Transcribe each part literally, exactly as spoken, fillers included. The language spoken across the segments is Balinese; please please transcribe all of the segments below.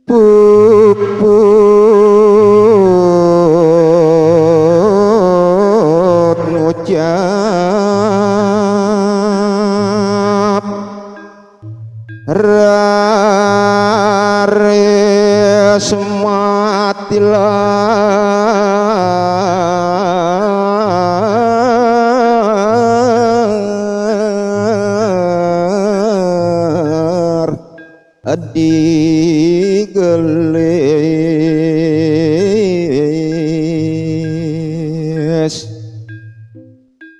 Puput ngucap raris matilar di gelis.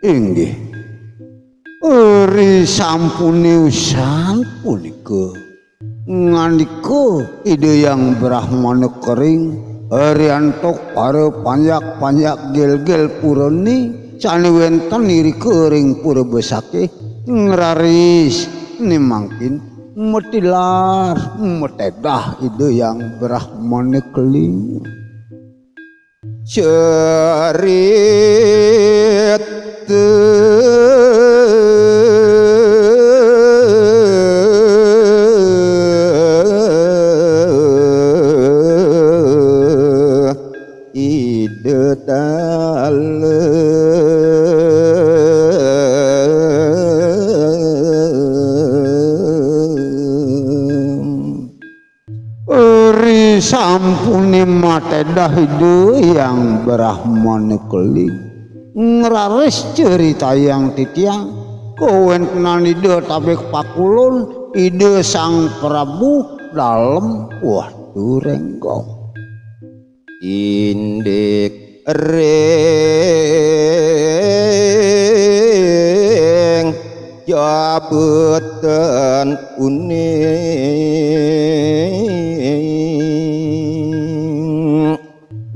Inggih, ri sampune usan punika, ngandika Ida Hyang Brahmana kering, Riantuk para panjak-panjak gel-gel purane sane wenten irika ring pura besake, ngraris nemangkin matilar matedah Ida Hyang Brahmana keling. Cerita Ida Dalem. Ri sampune matedah Ida Hyang Brahmana keling, ngraris caritayang titiang kawentenan Ida Tabek Pakulun, Ida Sang Prabu Dalem Watu Renggong. Indik ring jabatan uning.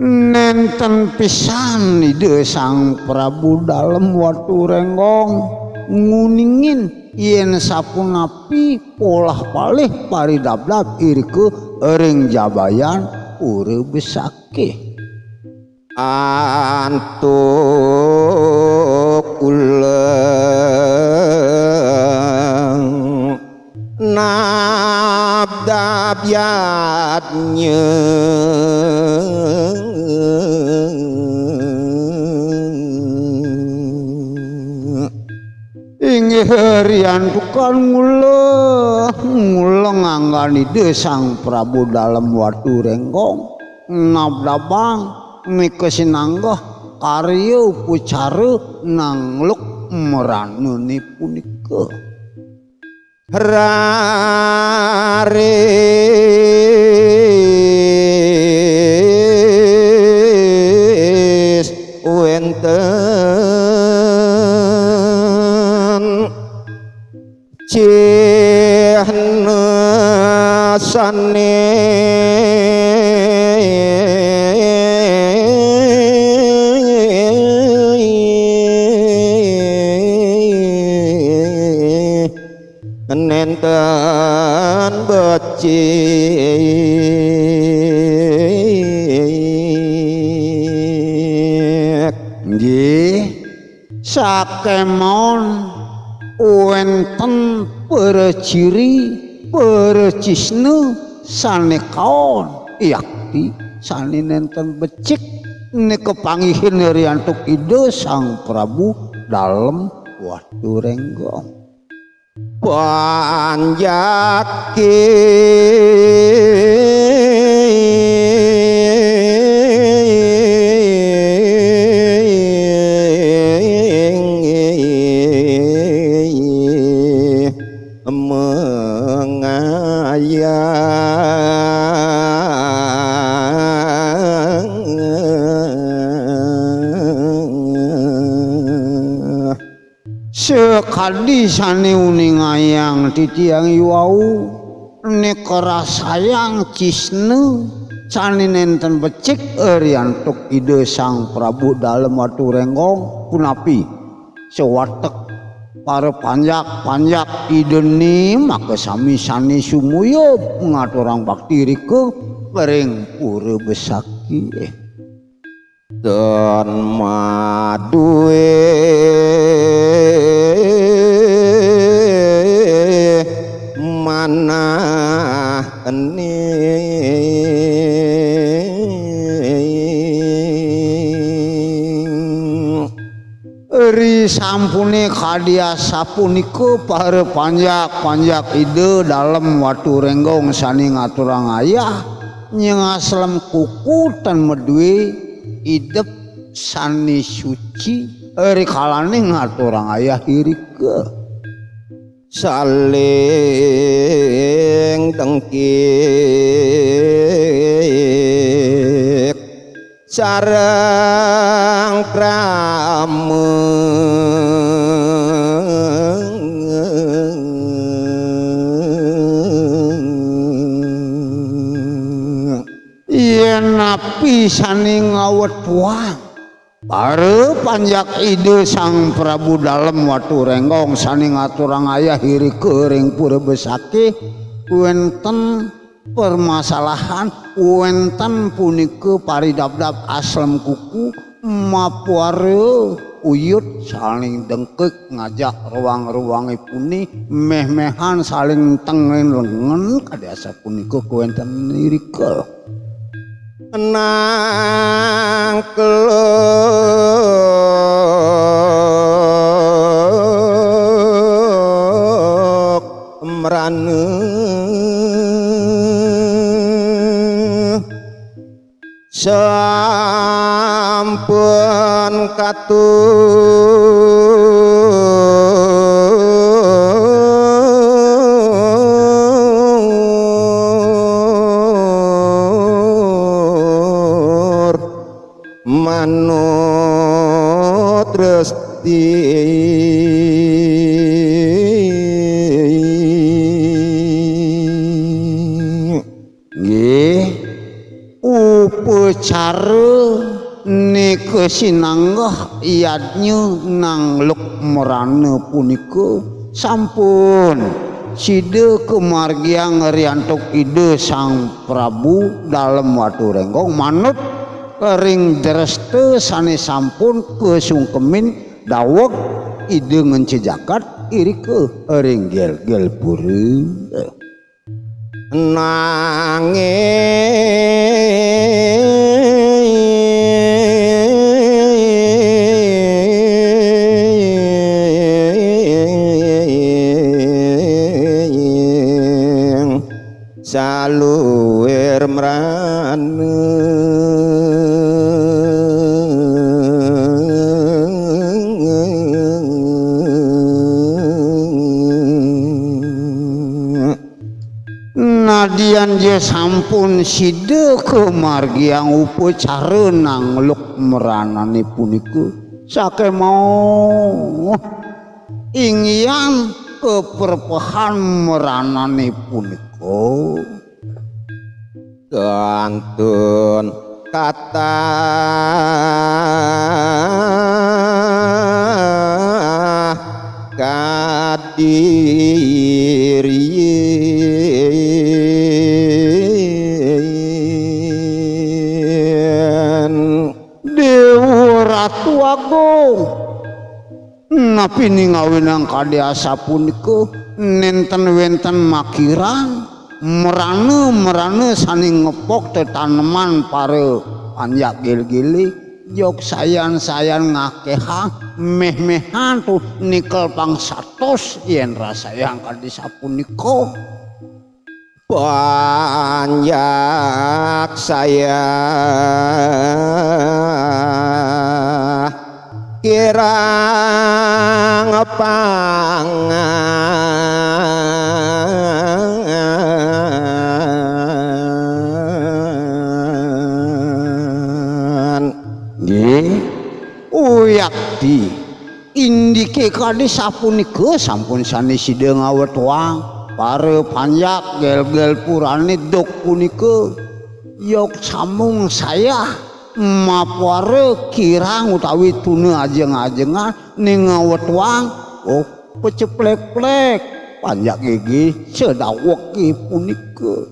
Nenten pisan Ida Sang Prabu Dalem Watu Renggong nguningin yen sapunapi polah palih paridabdab irika ring jabayan pura besake. Antuk ulang nabdabyatnya. Inggih riantukan ngula, ngula nganggan Ida Sang Prabu Dalem Watu Renggong, nabdabang nika sinanggeh karya upacara nangluk mranane punika. Raris wenten cihna sane nenten becik. Nggih, sakemawon wenten para ciri, para cisna sane kaon yakti sane nenten becik nika panggihin riantuk Ida Sang Prabu Dalem Watu Renggong. Panjake mengayang. Sekali Adi sane uningayang titiang iwau, ne karasayang cisne sane nenten becik riantuk Ida Sang Prabu Dalem Waturenggong, punapi sawatek para panjak-panjak Idane makasami sane sumuyub ngaturang bakti rika ring pura besakih. Tan maduwe manah ning. Ri sampune kadi asapunika para panjak-panjak Ida Dalem Waturenggong sane ngaturang ayah, nyeng aslem kuku tan maduwe idep sane suci, ri kalane ngaturang ayah irika. Saling dengkik sareng krama. Yen napi sane ngawetuang para panjak Ida Sang Prabu Dalem Waturenggong sane ngaturang ayah irika ring pura besakih, wenten permasalahan, wenten punika paridabdab aslem kuku, mapuara uyut saling dengkik ngajak ruang-ruange puni, meh-mehan saling tengen lengen, kadi asapunika kawenten irika. Nang keluk mrana sampun katur manut resti. Nggih, upacara nika sinanggeh yadnya nangluk merana punika sampun sida kamargiang riantuk Ida Sang Prabu Dalem Waturenggong manut ring dresta sane sampun kasungkemin daweg Ida Ngenca Jagat irika ring Gelgel Pura. Nanging saluir mrana. Nadyan ja sampun sida kamargiang upacara nangluk mranane punika, sakemawon inggihan kaprepehan mranane punika. Kantun katah kadirien. Dewa Ratu Agung. Napi ning awinang kadi asapunika, nenten wenten makiran, mrana-mrana sane ngepok tetaneman para panjak gil-gile, jog sayan-sayan ngakehang, meh-mehan tu nikel pang satos yen rasayang kadi sapunika. Panjak saya kirang pangan. Nggih, uyakti. Indike kadi sapunika sampun sane sida ngawetwang para panjak gelgel purane duk punika. Yok samung sayah mapwara kirang utawi tuna ajeng-ajengan ning ngawetwang. Oh, peceplek-plek panjak gigi sedaweke punika.